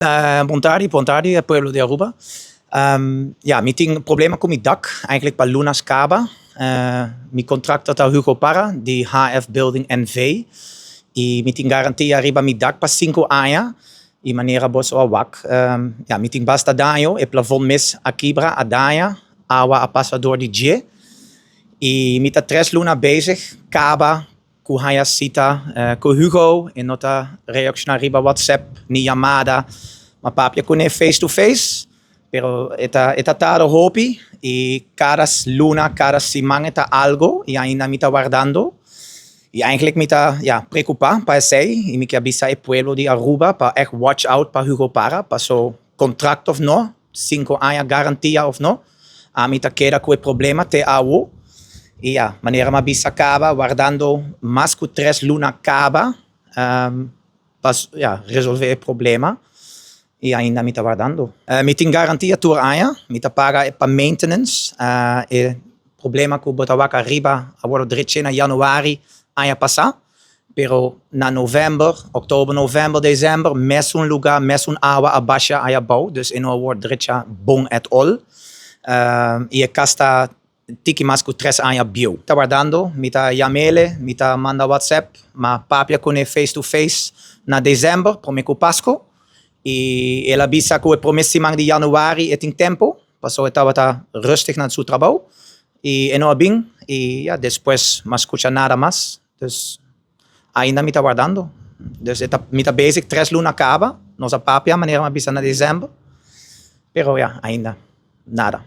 Bon tardi, bon tardi pueblo di Aruba. Ja, mi tin problema cu mi dak, eigenlijk pa lunas caba. Mi contractor ta Hugo Parra di HF Building NV. Y mi tin garantia riba mi dak pa 5 aña. Y manera boso a wak, ja, mi tin basta daño, e plafond mes a kibra, a daña, awa a pasa door di dje. Y mi ta 3 luna bezig caba cu haya cita cu Hugo, e no ta reacciona riba WhatsApp ni yamada, m'a papia cu ne face to face, pero e ta tarda hopi y cada luna, cada siman ta algo y ainda mi ta wardando. Y eigenlijk mi ta, ja, preocupa pa esey y mi kier avisa e pueblo di Aruba pa echt watch out pa Hugo Parra, paso contract of no, 5 aña garantia of no, ami ta keda cu e problema te awo. Y ja, manera m'a bisa caba, wardando mas cu 3 luna caba pa, ja, resolve e problema. Y ainda mi ta wardando. Mi tin garantia tur aña, mi ta paga pa maintenance. E problema cu bo ta wak ariba a wordo drecha na januari aña pasa. Pero na november, oktober, november, december, mesun lugar, mesun awa a basha aya bou. Dus e no a wordo drecha bon at all. Y e cas ta tiki mas cu 3 aña bieu. Ta wardando, mi ta yam'e, mi ta manda WhatsApp, m'a papia cu ne face to face na december, prome cu Pasco. Y el a bisa cu e prome siman di januari e tin tempo, paso e tabata rustig na su trabou. Y e no a bin, y ja, despues m'a scucha nada mas. Dus ainda mi ta wardando. Dus mi ta bezig 3 luna caba, nos a papia manera m'a bisa na december. Pero ja, ainda nada.